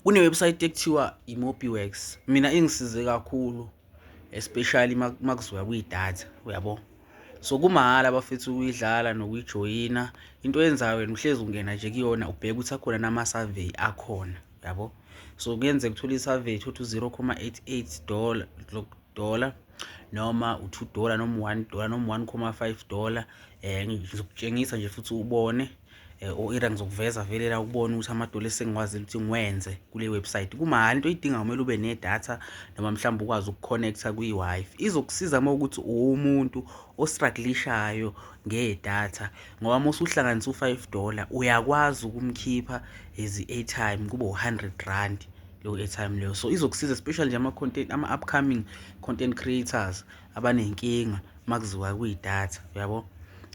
Kune-website ekuthiwa i-MobiWorks, mina ingisize kakhulu, especially makuzoya kwidatha, uyabo. So kumahhala bafethu ukuyidlala nokuyijoyina. Into oyenzayo wena uhlezi ungena nje kuyona, ubheke ukuthi akhona nama-survey akhona, yabo. So kuyenzeka uthole i-survey, uthole u-0,88 dollar noma u-$2 noma u-$1 noma u-$1,5. Ngizokutshengisa nje futhi ubone, or ira ngizokuveza vele la ukubona ukuthi amadola esengikwazile ukuthi ngiwenze kule website. Kumahhala, into oyidinga kumele ube nedatha noma mhlawumbe ukwazi uku-connect-a kwi-Wi-Fi. Izokusiza uma ukuthi uwumuntu o-struggle-ishayo ngedatha, ngoba uma usuhlanganisa u-$5 uyakwazi ukumkhipha as i-airtime kube u-R100 leyo airtime leyo. So izokusiza especially nje ama-content, ama-upcoming content creators abaney'nkinga makuziwa kwidatha, uyabo.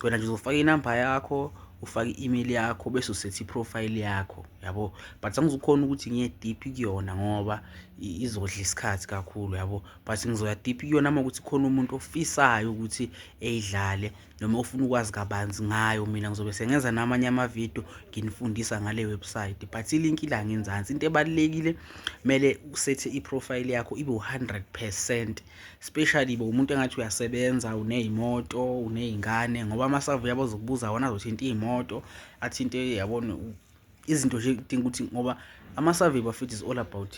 Wena nje uzofaka inamba yakho, ufake i-email yakho, bese usetha i-profile yakho, yabo. But angizukhona ukuthi ngiye deep kuyona ngoba izodla isikhathi kakhulu, yabo. But ngizoya deep kuyona uma kuthi khona umuntu ofisayo ukuthi eyidlale noma ofuna ukwazi kabanzi ngayo. Mina ngizobe sengenza namanye amavidiyo nginifundisa ngale website, but ilinki ila ngenzansi. Into ebalulekile, kumele usethe i-profile yakho ibe u-100%, especially be umuntu engathi uyasebenza, uney'moto, uney'ngane, ngoba ama-survey abazokubuza wona azothinta iy'moto, athinte, yabona, izinto nje kudinga ukuthi, ngoba ama-survey bafethu is all about